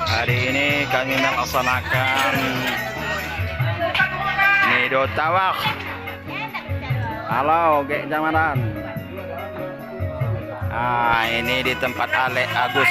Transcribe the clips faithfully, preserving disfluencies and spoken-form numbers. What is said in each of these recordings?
Hari ini kami melaksanakan Ngido Tawak. Halo, gek jamanan. Ah, ini di tempat Alek Agus.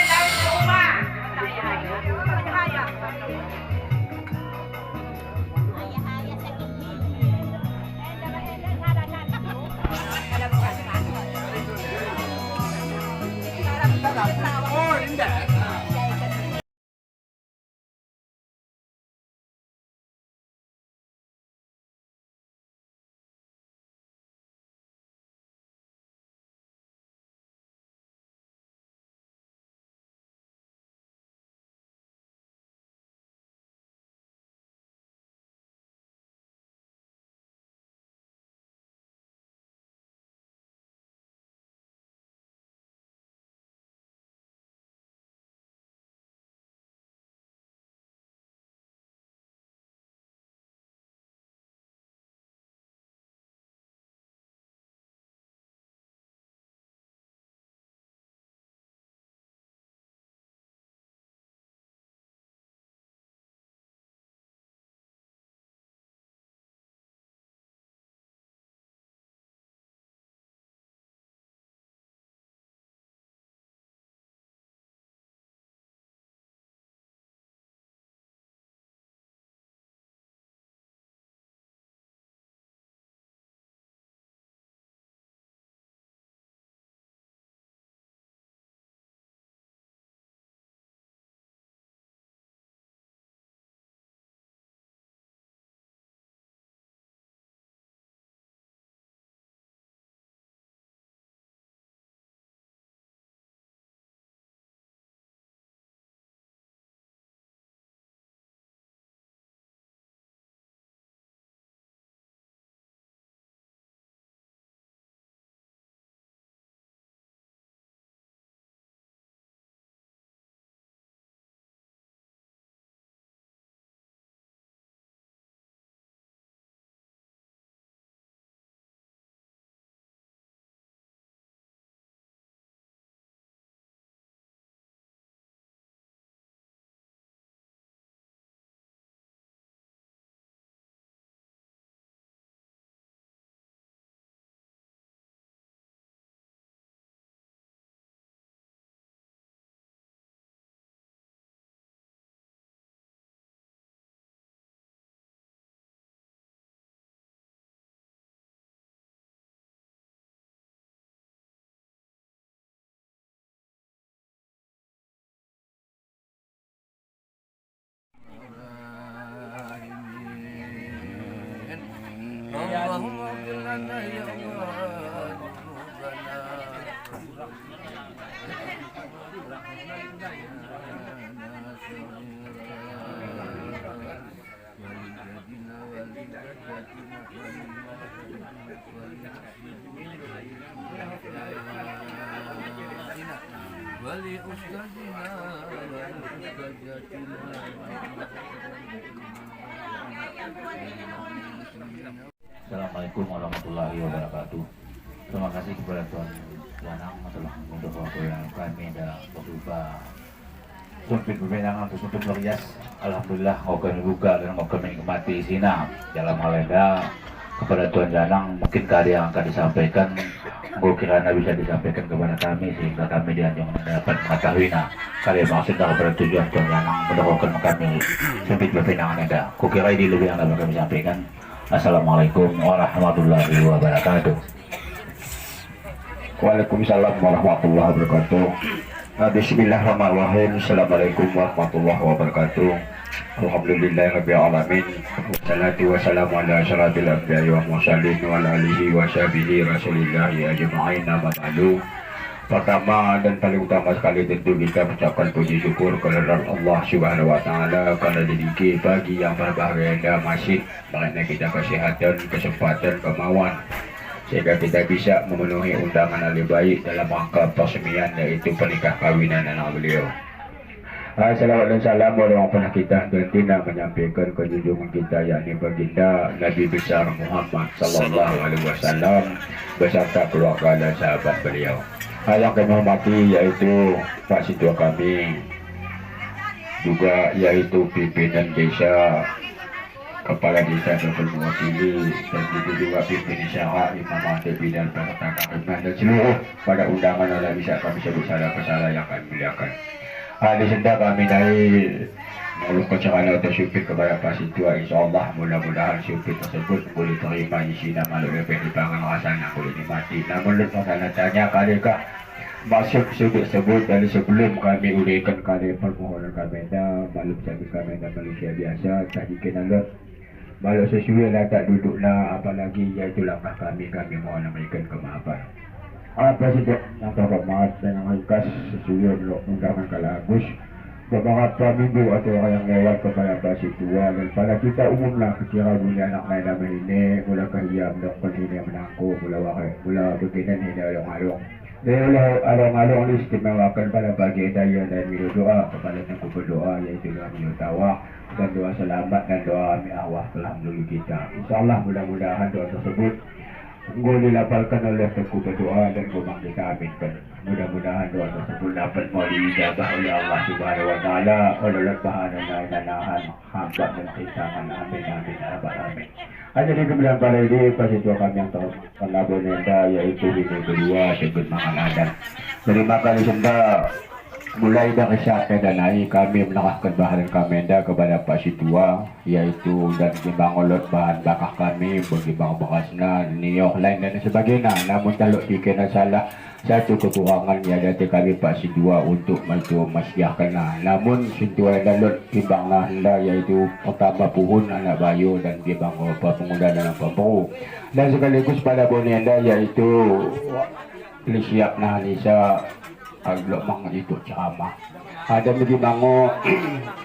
اللهم اغفر لنا يا الله ذنوبنا. Assalamualaikum warahmatullahi wabarakatuh. Terima kasih kepada Tuan Janang telah mendukung kami dan berjumpa sumpit perbincangan untuk sumpit merias. Alhamdulillah, enggo kami buka dan enggo kami nikmati isina. Dalam hal enda, kepada Tuan Janang, mungkin kada ada yang akan disampaikan. Enggo kirana bisa disampaikan kepada kami, sehingga kami di Anjungan dapat mengetahuina. Kada maksud kepada tujuan Tuan Janang mendokokon kami sumpit perbincangan enda. Kukira idi lebih yang dapat kami sampaikan. Assalamualaikum warahmatullahi wabarakatuh. Waalaikumsalam warahmatullahi wabarakatuh. Ah, bismillahirrahmanirrahim. Assalamualaikum warahmatullahi wabarakatuh. Alhamdulillahirabbil alamin. Wassalatu wassalamu ala asyrafil anbiya'i wal mursalin wa ala alihi wa sahbihi rasulillahi ajma'in, amma ba'du. Pertama dan paling utama sekali tentu kita mengucapkan puji syukur kehadirat Allah Subhanahu wa Ta'ala karena di dike pagi yang berbahagia enda masih Balikna kita kesehatan, kesempatan, kemauan, sehingga kita bisa memenuhi undangan ale baik dalam rangka peresmian, yaitu pernikah kawinan anak beliau. Ah, selawat dan salam wala pernah kita henti-henti nak menyampaikan ke junjungan kita, yakni Baginda Nabi Besar Muhammad sallallahu alaihi wasallam, beserta keluarga dan sahabat beliau. Yang kami hormati yaitu Pak Sintua kami, juga yaitu pimpinan desa, kepala desa ataupun mewakili, dan begitu juga pimpinan syara, imam, khatib, bidan, peserta taklim dan seluruh pada undangan, bila bisa kami sebut salah, peserta yang kami muliakan. Ah, di senda kami ndai menguluhken serana atau sumpit kepada Pak Sintua, insya Allah mudah-mudahan sumpit tersebut enggo diterima isina maluk lepe di pangan rasana enggo dinikmati. Namun lot pertanda-tanda kade kah maksud sumpit tersebut, jadi sebelum kami ulihken kade permohonan kami enda, malum sampit kami enda manusia biasa, tah dikena lot maluk sesuai latak dudukna, apalagi yaitu langkah kami, kami mohon mereken kemaafan. Apa saja yang terhormat dengan ringkas sesuai dengan undangan kalak Agus. Beberapa minggu atau hari yang lewat kepada Pak Sintua dan pada kita umumna, kira bunyi anak nai nama ini, mulakah ia mendokon ini menangku, mula wahai, mula beginen ini along-along. Jadi oleh along-along ini istimewakan pada pagi enda ia dan milu doa kepada Tengku Berdoa, yaitu doa milu tawah dan doa selamat dan doa mi arwah telah melulu kita. Insya Allah mudah-mudahan doa tersebut enggo dilapalken oleh Tengku Berdoa dan enggo mang kita aminken. Mudah-mudahan doa tersebut dapat mau diijabah oleh Allah Subhanahu wa Ta'ala, oleh Allah Subhanahu wa Ta'ala, hamba dan rintangan. Amin, amin, ya rabbal alamin. Hanya di kemudian pada ini, Pak Sintua kami yang terhormat, karena bonenda, yaitu ini berdua, sebut mangan adat. Terima kasih senda, mulai dari saat enda nai kami menyerahken bahan kami enda kepada Pak Sintua, yaitu dan gimbang lot bahan bakar kami, bagi bang berasna, nioh, lain dan sebagainya. Namun kalau dikena salah, satu kekurangan iadati kami Pak Sintua untuk maitu masiahkenna. Namun Sintua enda lot timbangna enda, yaitu pertama puhun anak bayo dan gimbang rupa pengunda dan pemberu. Dan sekaligus pada bonenda yaitu lisiapna Anissa, kalau mang ikut ceramah. Ada megi mango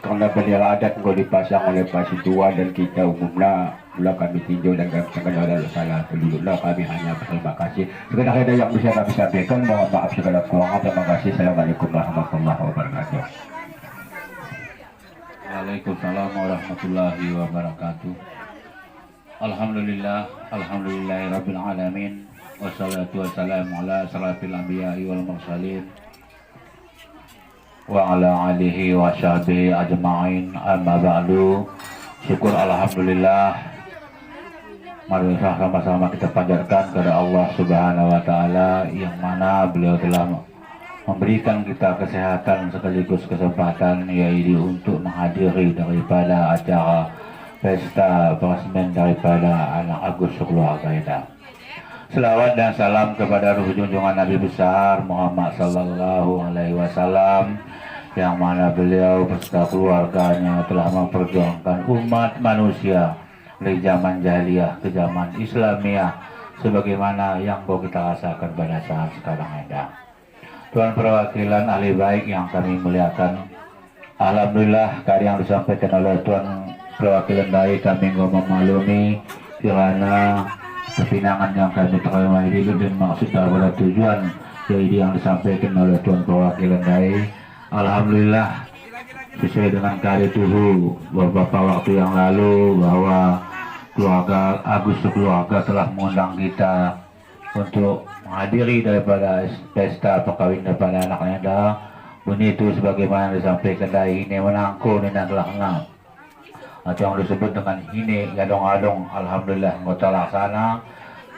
karena bendera adat enggo dipasang oleh Pak Sintua dan kita umumna, mula kami tinjau dan kami tengken ada salah pelulukna, kami hanya berterima kasih. Sekedar ada yang bisa kami sampaikan, mohon maaf segala kekurangan. Terima kasih. Assalamualaikum warahmatullahi wabarakatuh. Waalaikumsalam warahmatullahi wabarakatuh. Alhamdulillah, alhamdulillahi rabbil alamin. Wassalatu wassalamu ala asyrafil anbiya'i wal mursalin, wa ala alihi wa sahbihi ajma'in, amma ba'du. Syukur alhamdulillah marilah sama-sama kita panjatkan kepada Allah Subhanahu wa Ta'ala, yang mana beliau telah memberikan kita kesehatan sekaligus kesempatan, yaitu untuk menghadiri daripada acara pesta peresmian daripada anak Agus sekeluarga enda. Selawat dan salam kepada ruh junjungan Nabi besar Muhammad sallallahu alaihi wasallam, yang mana beliau beserta keluarganya telah memperjuangkan umat manusia dari zaman jahiliyah ke zaman Islamiyah, sebagaimana yang enggo kita rasakan pada saat sekarang enda. Tuan perwakilan ahli baik yang kami muliakan, alhamdulillah, kade yang disampaikan oleh tuan perwakilan ndai kami enggo memaklumi, kirana kepinangan yang kami terima idi dan maksud daripada tujuan, ya, idi yang disampaikan oleh tuan perwakilan ndai. Alhamdulillah, sesuai dengan kade tuhu beberapa waktu yang lalu bahwa keluarga Agus sekeluarga telah mengundang kita untuk menghadiri daripada pesta perkawin daripada anakna enda. Benitu sebagaimana disampaikan ndai, hine menangko nina gelarna, atau yang disebut dengan hine gadong-gadong, alhamdulillah enggo terlaksana.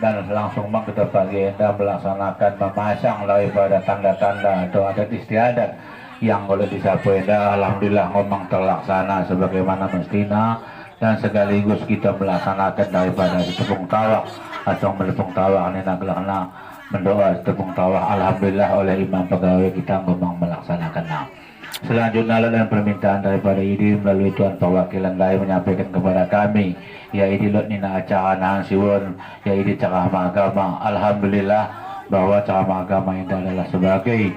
Dan langsung mang kita pagi enda melaksanakan memasang daripada tanda-tanda atau adat istiadat yang enggo disapu enda, alhamdulillah enggo mang terlaksana sebagaimana mestina. Dan sekaligus kita melaksanakan daripada sitepung tawak atau menepung tawak nina gelarna, mendoa sitepung tawak, alhamdulillah oleh imam pegawai kita enggo mang melaksanakanna. Selanjutnya lot dan permintaan daripada idi melalui tuan perwakilan ndai menyampaikan kepada kami, ya, idi lot nina acara nahan siwon, ya, idi ceramah agama. Alhamdulillah bahwa ceramah agama enda adalah sebagai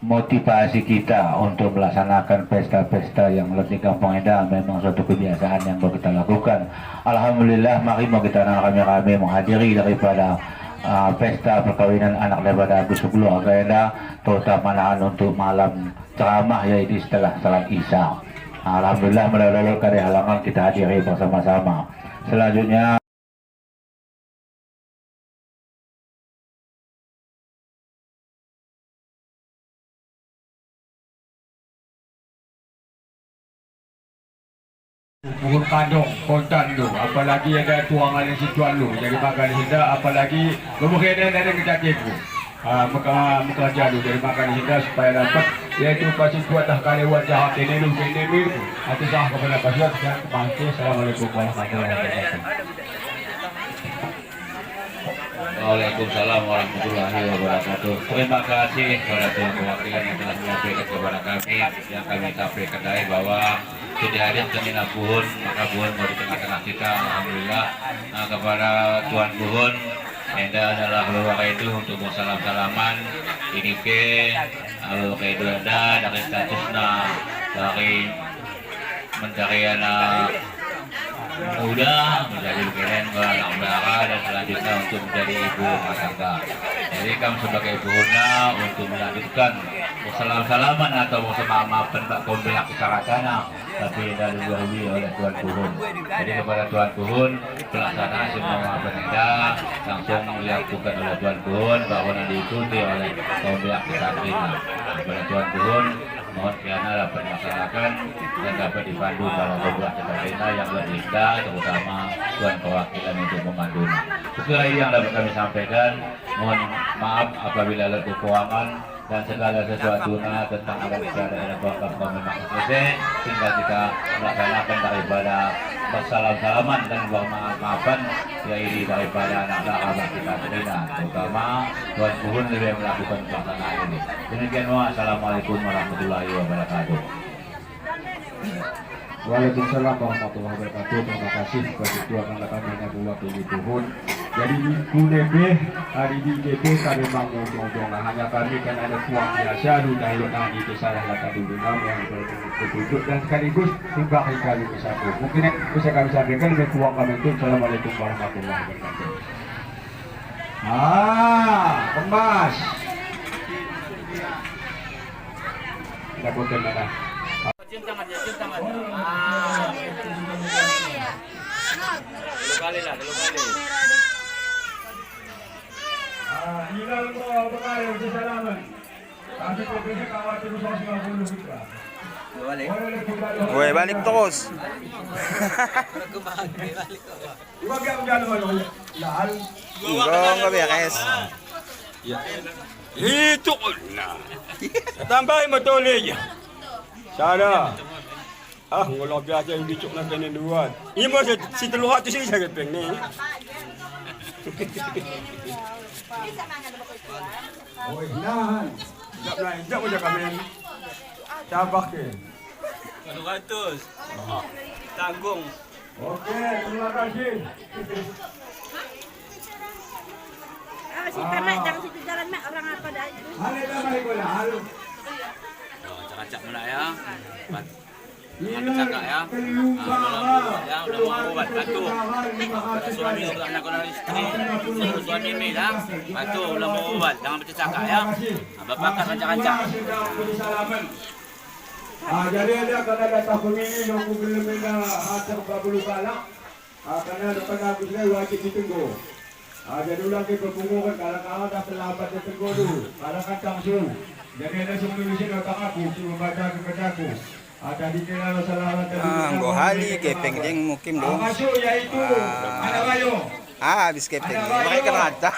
motivasi kita untuk melaksanakan pesta-pesta yang lot di kampung enda memang suatu kebiasaan yang enggo kita lakukan. Alhamdulillah, mari mo kita rame-rame menghadiri daripada, ah, pesta perkawinan anak daripada Agus sekeluarga enda, terutama nahan untuk malam ceramah, ya, idi setelah salat Isya. Alhamdulillah, mula lot kade halangan kita hadiri bersama-sama. Selanjutnya, Puhun kandong, kontan tu, apalagi enda tuangan situan tu. Jadi maka di situ, apalagi berbekene dari kita tipu. Ah, maka, maka jadu, jadi maka di situ supaya dapat, yaitu pasti kuat dah kali wajah hati ini, lu ini, ini. Hati sah kepada pasien, dan kemati. Assalamualaikum warahmatullahi wabarakatuh. Waalaikumsalam warahmatullahi wabarakatuh. Terima kasih kepada Tuan Perwakilan yang telah menyampaikan kepada kami, yang kami sampaikan tadi bahwa sudah hadir kami na puhun, maka puhun mau di tengah-tengah kita, alhamdulillah. Nah, kepada Tuan Puhun, enda adalah luar itu untuk bersalam-salaman, ini ke, lalu ke itu enda dari statusna dari Menteri Anak Muda menjadi keren anak bendahara dan selanjutnya untuk menjadi ibu rumah tangga. Jadi kami sebagai puhunna untuk melanjutkan bersalam-salaman atau bersama-sama pendak kombeak syaratana, tapi enda didahului oleh Tuan Puhun. Jadi kepada Tuan Puhun, pelaksanaan semua pendak langsung dilakukan oleh Tuan Puhun, bahwa nanti diikuti oleh kombeak pesantren. Kepada Tuan Puhun, mohon kirana dapat dilaksanakan dan dapat dipandu para pembuat kita yang berlista, terutama Tuan Perwakilan untuk memandu. Kukira ini yang dapat kami sampaikan. Mohon maaf apabila ada kekurangan dan segala sesuatuna tentang adat istiadat dan program kami maksud selesai, tinggal kita melaksanakan daripada bersalam-salaman dan bermaaf-maafan, ya ini daripada anak sahabat kita terina, terutama Tuan Puhun lebih melakukan pelaksanaan ini. Demikian, wassalamualaikum warahmatullahi wabarakatuh. Waalaikumsalam warahmatullahi wabarakatuh. Terima kasih kepada Tuan Anak Amin Abu Wakil Puhun. Jadi di Kunepe, hari di J P kami memang ujung-ujung. Nah, hanya kami kan ada kuah biasa, lu dah lu nani ke salah lah tadi dulu, namun yang berpetunjuk dan sekaligus sembah kami bersatu. Mungkin yang bisa kami sampaikan lebih kurang kami itu. Assalamualaikum warahmatullahi wabarakatuh. Ah, kemas. Tidak boleh mana. Cium tangan, ya, cium tangan. Ah. Telu kali lah, telu kali. Ah, hilang kau berkali, bersalaman. Tapi kau bisa kawat terus, harus lima puluh juga. Woi, balik terus. Iwa gak udah lu, lu, lu. Enggak, enggak beres. Ya. Itu, nah. Tambahi motole ya. Sada. Ah, ngolo biasa yang dicuk na kene dua. Imo si, si telu ratus ini saya kepeng ni. Oi, nahan. Jap naik, jap aja kami. Cabak ke. Telu ratus. Tanggung. Oke, terima kasih. Ah, situ, Mak, jangan situ jalan, Mak, orang apa dah itu. Halo, Mak, halo. Acak-acak mula ya. Jangan bercakap ya. Ah, ulang mau ubat ya, ulang mau ubat. Bantu. Pada suami, pada anak, pada istri. Suami mi ya. Bantu, ulang mau ubat. Jangan bercakap ya. Ah, bapak angkat rancak-rancak. Ah, jadi enda kada datang pengini, nunggu belum enda atur babulu kalak. Ah, karena ada pernah aku sudah wajib ditunggu. Ah, jadi ulang ke perpunguan, kalau kau dah terlambat ditunggu dulu. Kalau kacang su. Jadi ada semua di sini otak aku, cuma baca aku, baca aku. Ah, tadi kira salah, tadi Ah, salah, nggo hali tadi kepeng salah. Deng mukim dong. Ah, masuk yaitu Ah. Anak Bayo. Ah, habis kepeng. Pakai kacamata.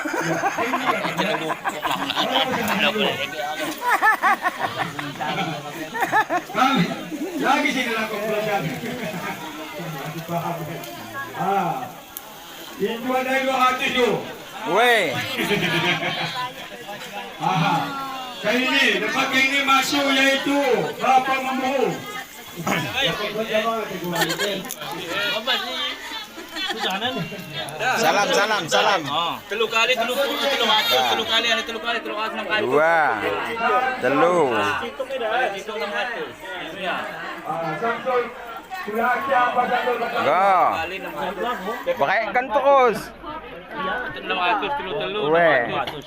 Lagi sini lah kau. Aku paham. Ah. Itu ada dua ratus tu. Weh. Aha. Kali ini, dapat ini masuk yaitu Bapak Membohu. Salam, salam, salam. Telu kali telu puluh, telu ratus, telu kali, ada telu kali, telu ratus, enam ratus. Dua, telu. Go. Pakai kan terus. Enam ratus, telu, telu, Weh. Enam ratus.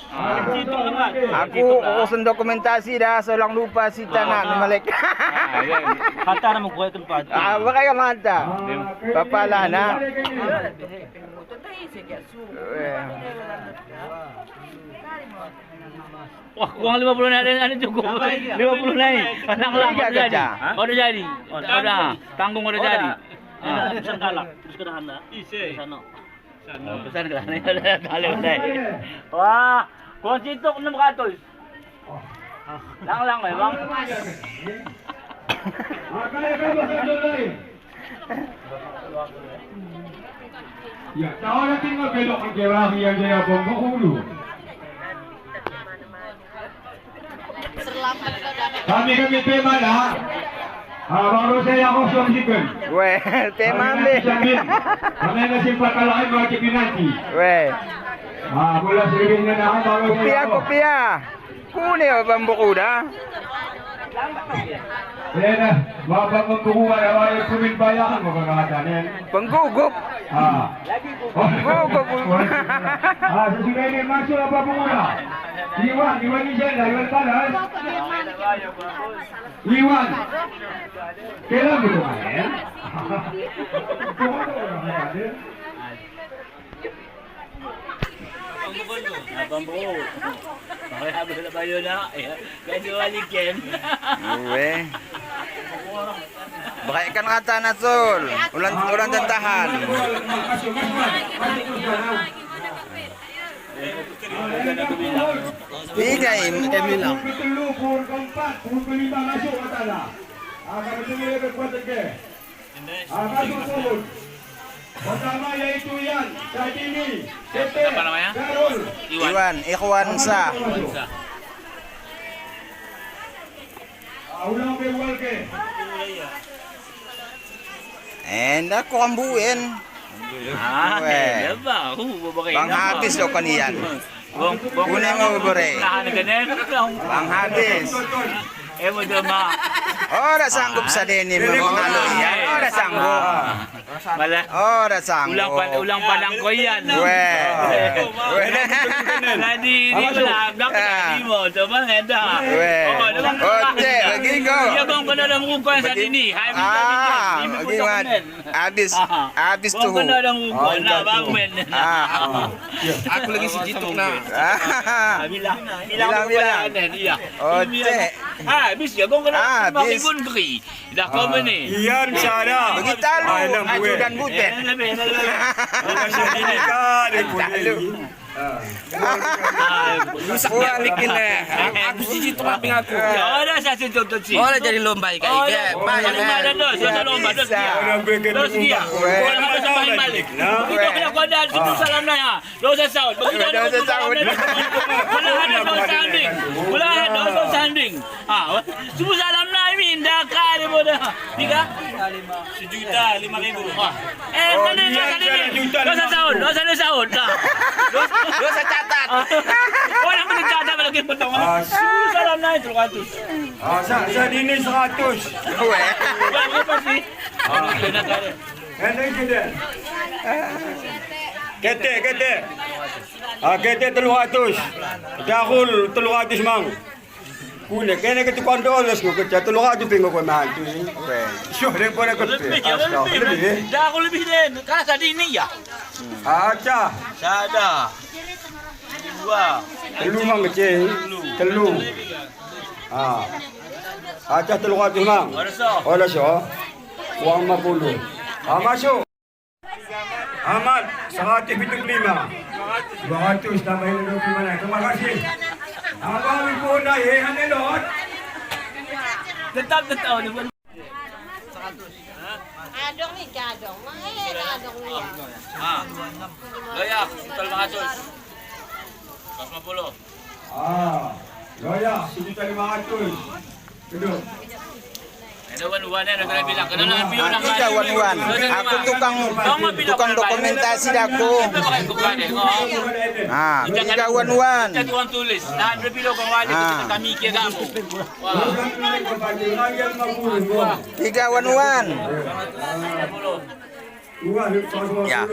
Aku urusan dokumentasi dah, seorang lupa si tanah Ah. Malek. Ah, iya. Kata nama gue tempat. Ah, pakai kan mata. Papalah, nak. Wah, uang lima puluh naik, anu cukup. Lima puluh naik. Anak lama udah jadi. Udah jadi. Udah. Tanggung udah jadi. Ah, pesan kalak, terus ke dahan dah. Ise. Pesan no. Pesan no. Oh, pesan kalak ni. Kali udah. Wah, kuang situk enam ratus. Lang-lang memang. Ya, tahu nanti ngebelok ke lari yang dia bongkok dulu. Kami, kami pe mala. Ah, Bang Rose yang kosong siken. Weh, pe mala. Kami nasib patah lain bagi penalti. Weh. Ah, bola selebihnya dah Bang Rose. Kopia, kopia. Kune bambuku dah. Eh, dah, bapak membuku ada wayah kumin bayangan mau kata nen. Penggugup. Ah. Penggugup. Ah, sesudah ini masuk apa pemula? Iwan, Iwan Ijanda, Iwan Palas. Iwan. Kela betul, ya? Apa, Bro? Makanya habis lah bayu nak, ya. Kan dua balik, kan? Uwe. Bagai kan kata Nasul. Ulan, ulan tentahan. Tiga im, em bilang. Apa tuh? Pertama yaitu Ian, Sadini, Tete, Darul. Iwan. Iwan, Ikhwan Sah. Ikhwan Sah. Ah, ulang pe ual ke. Enda ko ambuen. Ah, weh. Enda ba, uh, ba, ba, Bang Hadis do kan Ian. Bang, bang, kune ngo bere. Bang Hadis. Eh, mo jema. Ora sanggup Sadini mempengaruhi Ian. Ora sanggup. Malah. Ora sanggup. Ulang pan-, ulang pandang ko Ian. Weh. Weh. Jadi ini belagak tadi mo, coba ngeda. Weh. Oh, cek bagi ko. Iya, bang, kena ada muka Sadini. Hai, bisa, bisa. Bagi, Mat. Habis, habis tuh. Bang, kena ada muka. Nah, bang, men. Ah. Aku lagi si Cituk, nah. Bilang, bilang, bilang. Iya. Oh, cek. Ah, habis ya, bang, kena habis. Dah komen ni. Ian sada. Begitalu. Ajudan butet. Ini kali. Talu. Rusak bikin deh. Aku siji tukang ping aku. Ya, ada satu contoh sih. Boleh jadi lomba ikan. Oh, iya. Banyak lomba, ada dos, ada lomba, dos dia. Dos dia. Orang main balik. Begitu kena kau ada sepuluh salam dah ya. Dosa saut. Bagi dosa saut. Mula ada dosa sanding. Mula ada dosa sanding. Ah, sepuluh salam nai minda kali boda. Tiga? Sejuta lima ribu. Ah. Eh, tadi dosa sanding. Dosa saut, dosa saut. Nah. Dosa, dosa catat. Orang boleh catat lagi potong. Sepuluh salam nai telu ratus. Ah, sa-, Sadini seratus. Weh. Berapa sih? Kete, kete. Ah, kete telu ratus. Darul telu ratus mang. Kune, kene ke tukang dolos ngo kete telu ratus pe ngo koe mantu. Weh. Sudah daripada kete. Lebih, ya, lebih. Darul lebih deh. Kan Sadini ya. Aca. Sada. Dua. Telu mang kete. Telu. Ah. Aca telu ratus mang. Oda so. Oda so. Uang lima puluh. Ah, masuk. Amat, seratus pitu puluh lima. Dua ratus tambahin dua puluh lima. Terima kasih. Abang ibu nai, eh, ane lot. Tetap, tetap. Adong ni, adong. Mana adong ni? Ah. Loyak, sejuta lima ratus. Seratus lima puluh. Ah, loyak, sejuta lima ratus. Duduk. Enda wan-wan, enda kena bilang. Kena bilang. Aku dah wan-wan. Aku tukang, tukang dokumentasi dah aku. Ah, tiga wan-wan. Kita tukang tulis. Nah, lebih lo kau wali, kita mikir kamu. Wah. Tiga wan-wan. Ya.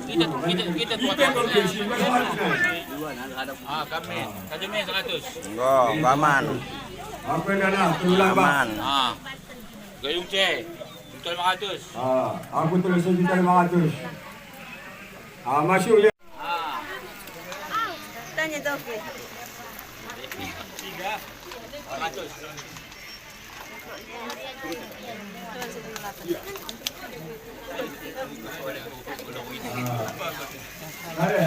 Kita, kita, kita kuat. Ah, kami. Kami seratus. Enggak, aman. Aman. Ah. Gayung C, sejuta lima ratus. Ah, aku terus sejuta lima ratus. Ah, masuk ya. Ah. Tanya Taufik. Tiga, lima ratus. Ah. Ada.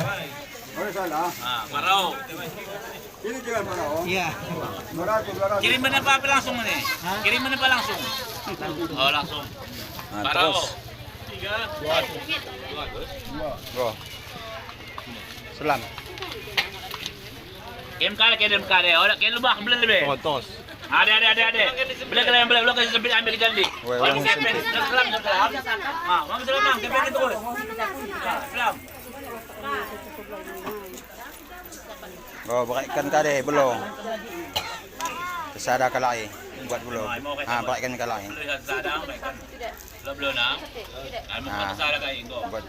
Oh, salah. Ah, Parau. Ini jangan Parau. Iya. Dua ratus, dua ratus. Kiriman apa, apa langsung ini? Hah? Kiriman apa langsung? Oh, langsung. Ah, Parau. Terus. Tiga. Dua ratus. Dua ratus. Bro. Selam. Kem kale, kem kale. Ora kem lubah, belum lebih. Terus. Ade, ade, ade, ade. Beli kalian, beli, beli, kasih sempit, ambil ke jandi. Weh, orang sempit. Selam, selam. Ah, mau selam, Mang. Kepeng terus. Ah, selam. Oh, bereken kade, belum. Kesada kalak i, buat belum. Ah, bereken kalak i. Belum, belum, nah. Anu, ah, kesada kalak i, engko. Buat.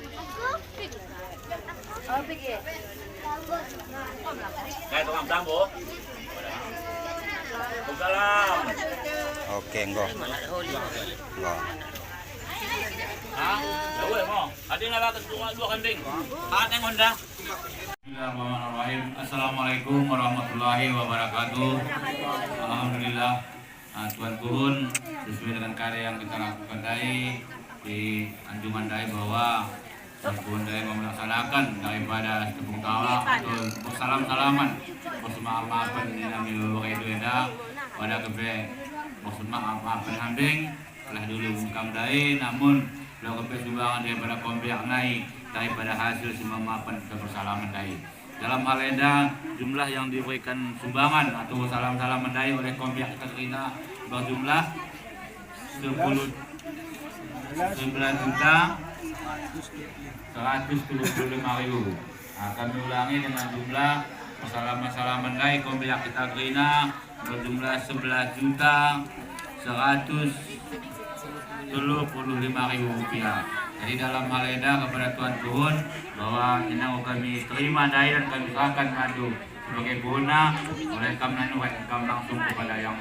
Kae tukang tambo. Waalaikumsalam. Oke, engko. Engko. Hah? Ya weh, mo. Ade nalakas dua, dua kambing. Hah, neng Honda. Bismillahirrahmanirrahim. Assalamualaikum warahmatullahi wabarakatuh. Alhamdulillah. Ah, tuan turun sesuai dengan karya yang kita lakukan dai di anjungan dai bahwa tuan turun dai mau melaksanakan daripada tepung talak atau bersalam-salaman, bersemak-makan dengan mewah itu eda pada kebe bersemak-makan hambing. Telah dulu mengkam dai, namun lo kebe sumbangan daripada kombiak nai daripada hasil sumbangan mapen kebersalaman dai. Dalam hal enda, jumlah yang diberikan sumbangan atau salam-salaman dai oleh kombiak kita kerina berjumlah sepuluh, sembilan juta seratus tujuh puluh lima ribu. Nah, kami ulangi dengan jumlah salam-salaman dai kombiak kita kerina berjumlah sebelas juta seratus telu puluh lima ribu rupiah. Jadi dalam hal enda kepada tuan turun bahwa enda kami terima dai dan kami serahkan madu sebagai bona oleh kam nanu kam langsung kepada yang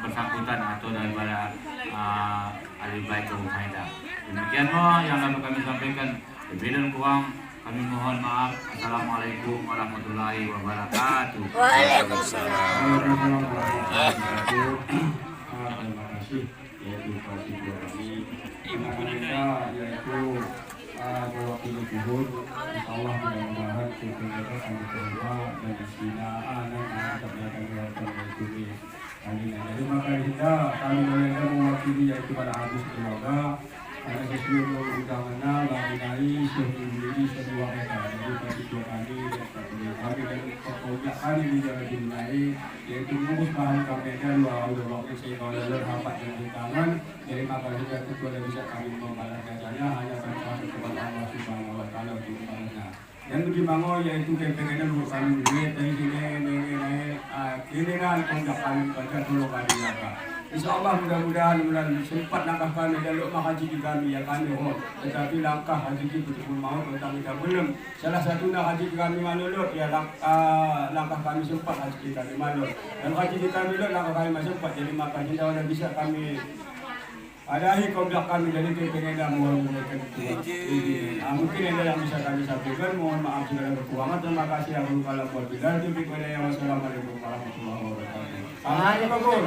bersangkutan atau daripada, ah, ahli baik rumah enda. Demikian mo yang dapat kami sampaikan. Lebih dan kurang kami mohon maaf. Assalamualaikum warahmatullahi wabarakatuh. Waalaikumsalam. Waalaikumsalam warahmatullahi wabarakatuh. Ah, terima kasih, yaitu Pak Ketua kami. Terima kasih, yaitu, ah, mewakili tuhun. Insya Allah mudah-mudahan kita akan diterima dan diterima. Ah, dan, ah, tetap akan dilakukan oleh kami. Kami, jadi maka kita, kami mulai mewakili yaitu para habis keluarga, karena sesuai dengan undanganna, kami nai, sehingga ini semua mereka. Jadi bagi dua kami, dan satu kami, dan pokoknya kami di dalam diri nai, yaitu ngurus bahan kami dan dua udah waktu saya kalau dalam rapat dan di tangan. Jadi maka kita tentu tidak bisa kami membalas jasanya, hanya kami pasrah kepada Allah Subhanahu wa Ta'ala untuk membalasnya. Dan bagi mango, yaitu kepeng enda luhut kami duit, dari sini, nai, nai, ah, kene na konjak kami baca tolong kami apa. Insya Allah mudah-mudahan bulan sempat langkah kami dan lok maka rezeki kami, ya kami ho. Tetapi langkah rezeki betul mau tentang kita belum. Salah satunya rezeki kami malolot, ya lang-, ah, langkah kami sempat rezeki kami malolot. Dan rezeki kami lot langkah kami sempat, jadi maka tidak ada bisa kami adahi kombiak kami dari kepeng enda mohon mereka. Ah, mungkin enda yang bisa kami sampaikan, mohon maaf segala kekurangan. Terima kasih, aku kalau buat tidak, itu. Wassalamualaikum warahmatullahi wabarakatuh. Amin, bagus.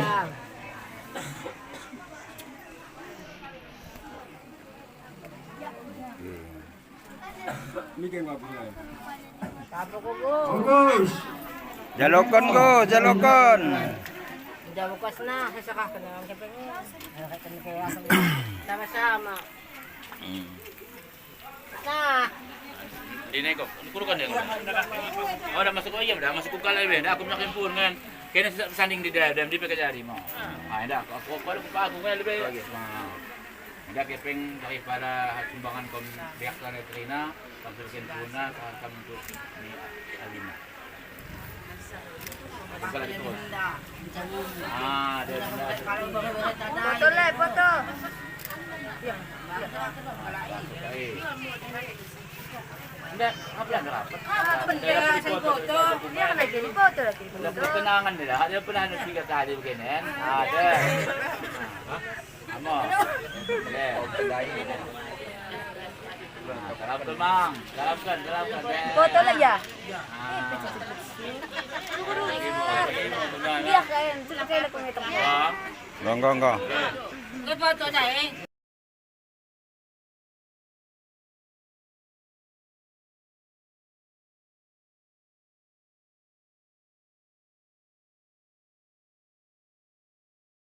Mikir nggak bisa. Bagus. Jalokon, go, jalokon. Udah bukas nah, saya serahkan dengan kepeng. Sama-sama. Hmm. Nah. Di neko, kurukan dia. Oh, dah masuk, oh iya, dah masuk kukala be. Dah aku makin pun kan. Kena sanding di dalam, di pekejari mau. Ah, dah aku, aku, aku, aku kan lebih. Lagi. Nah. Enda kepeng daripada sumbangan kom biak sana kerina, kam sebagian puna, kam untuk ni Alina. Buka lagi terus. Ah, ada, ada. Foto le, foto. Baik. Enda, apa enda rapat? Apa enda foto? Dia kan lagi foto lagi. Enda foto. Kenangan dia, ada pernah ada tiga kali begini, kan? Ada. Hah? Amo, Salamken, Mang. Salamken, salamken. Foto lah ya? Ah. Iya, kaen, sudah kaen aku ngitung. Bang. Nggo, nggo, nggo. Foto dah, eh.